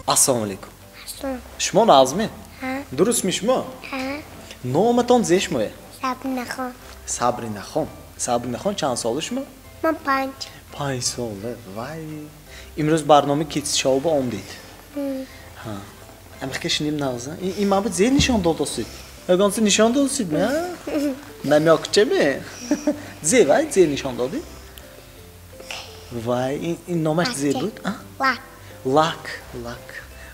Ассалому алайкум. Шумо нағзме? Дурустми шумо? Номатон зе шумое? Сабринахон. Сабринахон. Сабринахон чанд сола шумо? Ман 5. 5 сола. Вай. Имрӯз барномаи Kids Show ба омдед. Ҳа. Амихка шиним нағза. Ин ман зе нишон додосид? Ягонси нишон додосид ме? Намёкча ме? Зе вай зе нишон додид? Вай, ин номаш зе буд? Лак. Лак, лак.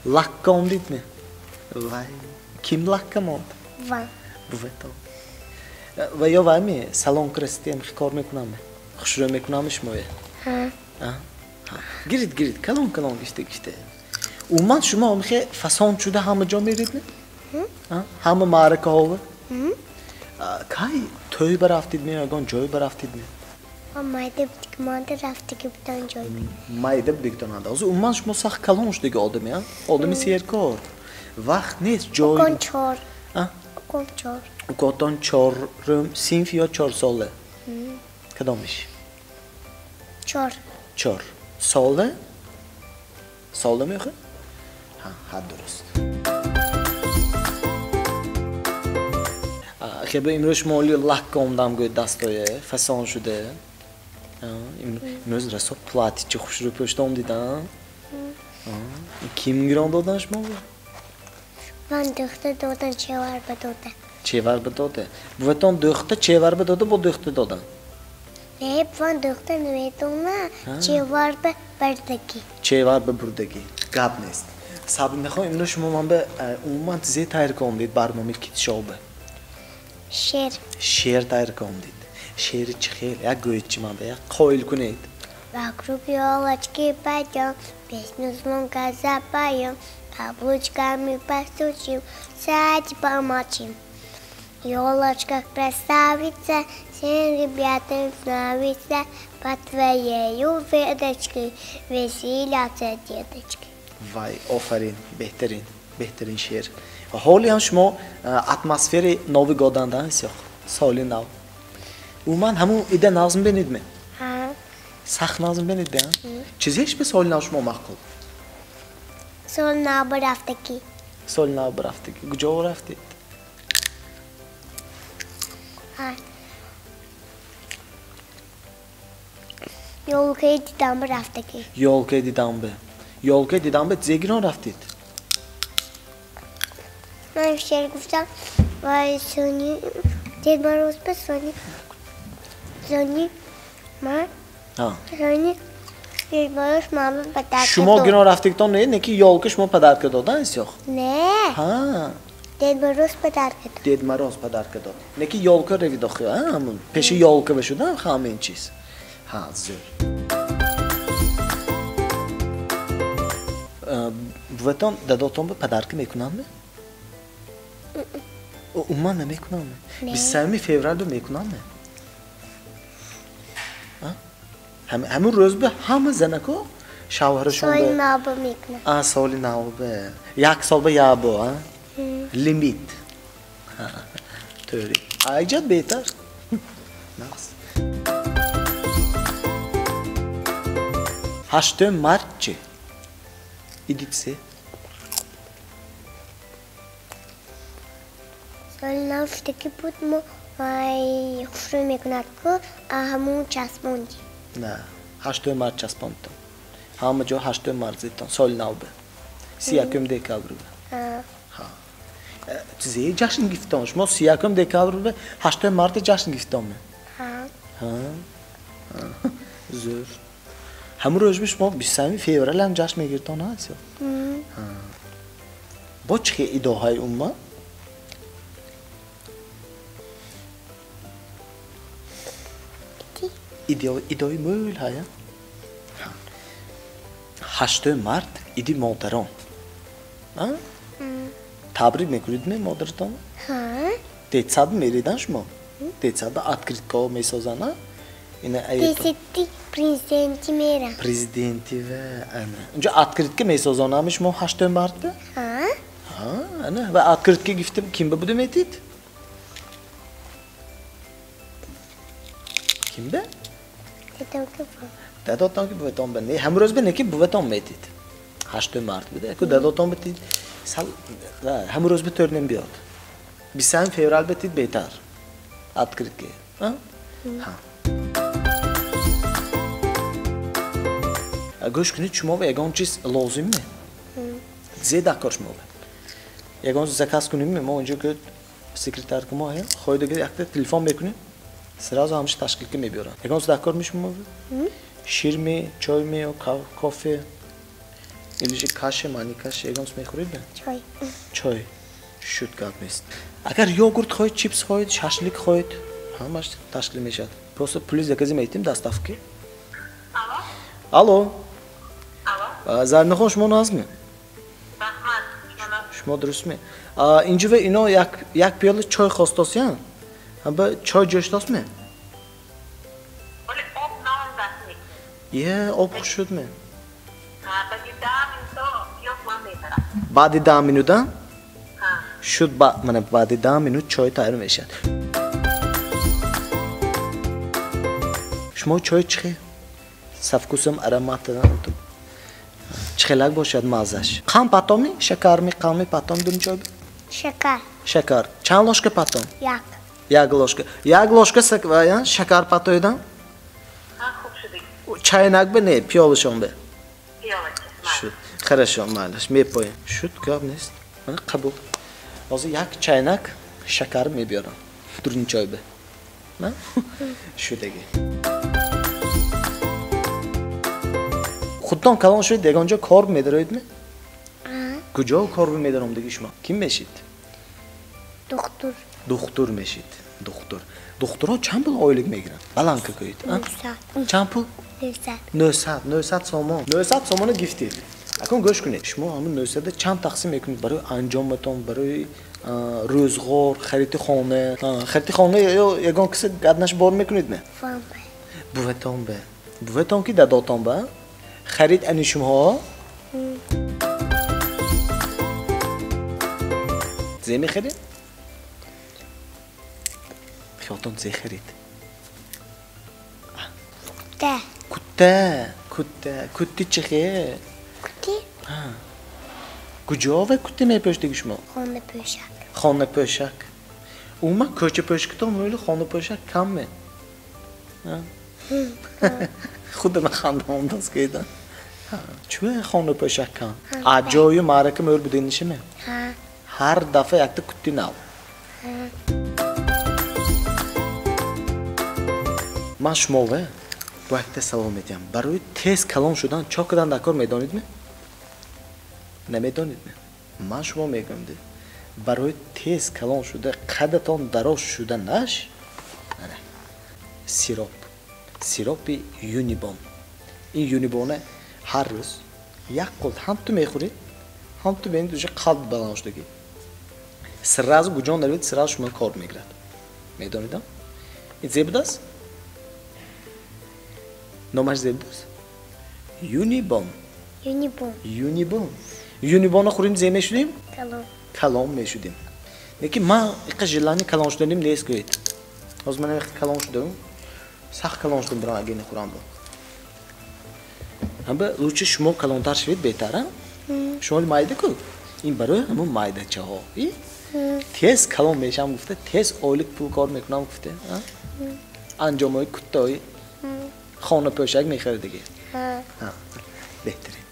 Лакка омдид ме? Вай. Ким лакка монд? Ван. Бувето. Ва ё вай ме? Салон красоты амихи кор мекунам ме? Хушрӯ мекунам шумое? Ҳа. Гирид, гирид, калон калон гиште гиште. Умуман шумо амихе фасон шуда ҳама ҷо мерид ме? Ҳама маъракаҳова? Кай тӯй барафтид ме, ягон ҷой барафтид ме? Майда будикмонда рафтаги будан ҷой. Майда будикдонанда. Ҳозир умуман шумо сахт калон шудаги одаме, а? Одами серкор. Вақт нест, ҷой. Укон 4. Укон 4. Укотон 4 синф ё 4 сола? Кадомиш? 4. 4. Сола? Сола мехоҳед? Ҳа, ҳа, дуруст. Хеб имрӯз шумо оли лакка омдам гӯед дастое, фасон шуда. Имрӯз расо платичи хушрӯ пӯшта омдид, а? Ким гирон додан шумо? Ман дӯхта додан, чевар ба дода. Чевар ба дода. Буватон дӯхта чевар ба дода, бо дӯхта додан? Не, буван дӯхта намедона, чевар ба бурдагӣ. Чевар ба бурдагӣ. Гап нест. Сабринахон, имрӯз шумо ман ба умуман зе тайёр кардед барномаи Kids Show ба? Шеър. Шеър тайёр кардед. Шеъри чӣ хел? Як гӯед чи ман ба, як қоил кунед. Вокруг елочки пойдем, песню звонко запоем, каблучками постучим, сядь помолчим. Елочка красавица, всем ребятам нравится, по твоей веточке веселятся деточки. Вай, офарин, беҳтарин, беҳтарин шеър. Ҳоли ҳам шумо атмосфераи Новый годанда ҳисёқ, соли нав. Умуман ҳамун ида назм бинед ме? Ҳа. Сахт назм бинед бе? Чизеш бе соли нав шумо маъқул? Соли нав бирафтагӣ. Соли нав бирафтагӣ. Куҷо рафтед? Ҳа. Ёлкаи дидан бирафтагӣ. Ёлкаи дидан бе. Ёлкаи дидан бе зе гирон рафтед? Ман шеър гуфтам, вай сони Дед Мороз ба сони сони ман сони Дед Мороз мама подарка. Шумо гирон рафтагитон не, не ки ёлка шумо подарка додан исёх? Не. Ҳа. Дед Мороз подарка дод. Дед Мороз подарка дод. Не ки ёлка равид охи, а? Ҳамун пеши ёлка ба шудан ҳама ин чиз. Ҳа, зӯр. Буватон дадотон ба подарка мекунанд? Умуман намекунам. 23 феврал мекунам. Ҳамун рӯз ба ҳама занако шавҳарашон соли нав мекунам. А, соли нав ба. Як сол ба ябо, а? Лимит. Тӯри. Айҷат беҳтар. Нағз. 8 март чи? Идитсе. Соли нав шудаки буд, мо вай хушрӯ мекунад ку, ҳамун часпондем. На, 8 март часпондтон. Ҳама ҷо 8 март зидтон, соли нав бе. 31 декабр бе. Ҳа. Чизе ҷашн гирифтон? Шумо 31 декабр бе 8 март ҷашн гирифтон ме? Ҳа. Ҳа. Зӯр. Ҳамун рӯз бе шумо 23 феврал ҳам ҷашн мегирифтон, ҳа? Ҳа. Бо чӣ хел идоҳаи умуман? Идои мӯл ҳая? 8 март иди модарон. Табрик мекунед ме модаратон? Ҳа. Детсад меридан шумо? Детсад открытка месозанд, а? Ина Десяти президенти мерам. Президенти ва ана. Унҷо открытка месозанд ами шумо 8 март бе? Ҳа. Ҳа, ана ва открытка гирифта ким ба буда метид? Ким бе? Дадам ки бу. Дадотон ки буватон бе. Не, ҳамрӯз бе не ки буватон метид. 8 март буда. Ку дадотон битид сал ҳамун рӯз биторнем биёд. 27 феврал битид беҳтар. Открытки. Ҳа? Ҳа. Гӯш кунед, шумо ба ягон чиз лозим ме? Зе дакор шумо ба? Ягон чиз заказ кунем ме? Мо инҷо ки секретарка мо ҳа, хоҳед якта телефон мекунем, сразу ҳамаша ташкилка мебиёранд. Ягон чиз дакор ми шумо? Шир ме, чой ме ё кофе? Или же каша, мани каша, ягон чиз мехӯред ме? Чой. Чой. Шуд гап нест. Агар йогурт хоҳед, чипс хоҳед, шашлик хоҳед, ҳамаш ташкил мешавад. Просто пули закази метим доставки. Алло. Алло. Зарнихон, шумо назме? Раҳмат, шумо дуруст ме? Инҷо ва ино як пиёла чой хостосиян. Ҳаба чой ҷӯштост ме? Оле об наомдаст. Е, об хуш шуд ме? Баъди 10 минута пиёз ман мебарам. Баъди 10 минута? Шуд, мана баъди 10 минут чой тайёр мешавад. Шумо чой чӣ? Со вкусом аромата чӣ хелак бошад маззаш? Қанд патоми? Шакарми, қандми патом дум чой? Шакар. Шакар. Чанд ложка патом? Як. Як ложка. Як ложка шакар патоидан? Ҳа, хуб шуд. Чайнак бе не, пиёлашон бе. Пиёлача. Шуд. Хорошо, майлаш, мепоем. Шуд, гап нест. Мана қабул. Ҳозир як чайнак шакар мебиёрам. Дурни чой бе. На? Шудаги. Худтон калон шудед, ягон ҷо кор медароед ме? Куҷо кор медаром диги шумо? Ким мешид? Духтур. Духтур мешид. Духтур. Духтурҳо чанд пул ойлик мегиранд? Баланд кӯед. 900. Чанд пул? 900. 900, 900 сомон. 900 сомонро гифтед. Акун гӯш кунед. Шумо ҳамун 900-да чанд тақсим мекунед барои анҷоматон, барои рӯзғор, хариди хона? Хариди хона ё ягон киса гаднаш бор мекунед ме? Бувам бе. Буватон бе. Буватон ки дадотон ба? Харид ани шумоҳо? Зе мехаред? Хиёлтон зе харид? Кутта. Кутта, кутта. Кутти чӣ хе? Кутти? Куҷо ва кутти мепӯшдиги шумо? Хонапӯшак. Хонапӯшак. Умуман кӯчапӯшакитон мӯли хонапӯшак кам ме? Худама ханда омдааст гӯидан. Чӯ хонапӯшак кам? Ҷою маърака мӯл будинишиме? Ҳар дафъа якта кутти нав. Ман шумове бо якта савол медиҳам. Барои тез калон шудан чо кардан дар кор медонед ме? Намедонед ме? Ман шумо мегӯям, барои тез калон шуда қадатон дароз шуданаш сироп. Сиропи Юнибон. Ин Юнибона ҳар рӯз як қулт ҳам ту мехӯред, ҳам ту бинед уже қалб баланд шудагӣ. Сразу гуҷон наравед, сразу шумо кор мегирад. Медонедам? Ин зе будааст? Номаш зе будааст? Юнибон. Юнибон. Юнибон. Юнибонро хӯрем зе мешудем? Калон. Калон мешудем. Лекин ман иқа желани калон шуданим нест гӯед. Ҳозир ман иқа калон шудам. Сахт калон шудам бирам агар нахӯрам бо. Ҳамба лучше шумо калонтар шавед беҳтар, а? Шумо майда ку? Ин барои ҳамун майдачаҳо. Тез калон мешавам гуфта, тез ойлик пул кор мекунам гуфта, а? Анҷомҳои куттои хонапӯшак мехарад диге. Беҳтарин.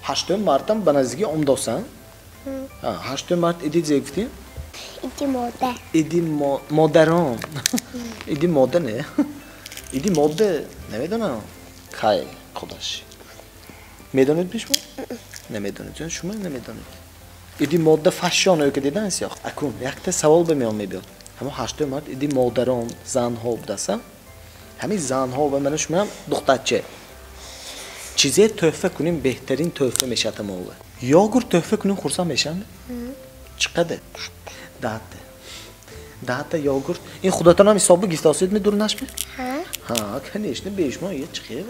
8 мартам ба наздикӣ омдосан. 8 март иди зе гуфтӣ? Иди модар. Иди модарон. Иди мода не? Иди мода намедонам. Кай худаш. Медонед ми шумо? Намедонед. Шумо намедонед. Иди мода фашон ё ки дидан сиёх. Акун якта савол ба миён мебиёд. Ҳамон 8 март иди модарон, занҳо будаса. Ҳамин занҳо ва мана шумоам духтарча. Чизе тӯҳфа кунем беҳтарин тӯҳфа мешавад ҳамон. Йогурт тӯҳфа кунем хурсанд мешаванд? Чӣ қадар? Даҳта. Даҳта йогурт. Ин худатон ҳам ҳисоби гифтосид ми дурнаш ми? Ҳа. Ҳа, конечно, бешумо е чӣ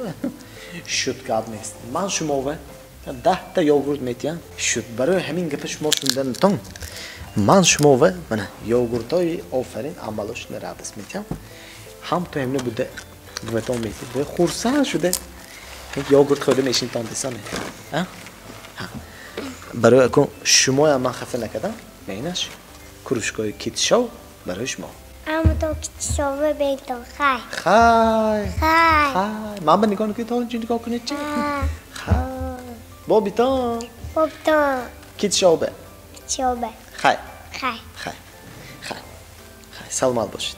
шуд гап нест. Ман шумове 10 йогурт метиҳам. Шуд. Барои ҳамин гапа шумо шуниданатон ман шумове мана йогуртҳои офарин амалош радост метиҳам. Ҳам то ҳамина буда буватон метиҳ. Хурсанд шуда. Йогурт хӯрда мешинтон десане. Барои акун шумоям ман хафа накардам. Бинаш кружкаи китшов барои шумо. Аммо китшова бентон хай. Хай. Хай. Хай. Ман ба нигоҳ накунед, то инҷо нигоҳ кунед чи? Хай. Бобитон. Бобитон. Китшове. Китшове. Хай. Хай. Хай. Хай. Хай. Саломат бошед.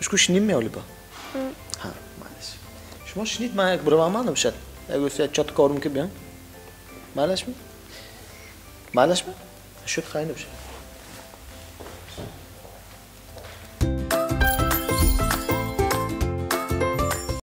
Ушку шиним меолиба? Ҳа, майлаш. Шумо шинид, ман як биравам ман бошад. Як гуфт як чот корум ки биям. Майлашми? Майлашми? Шуд хай набошад.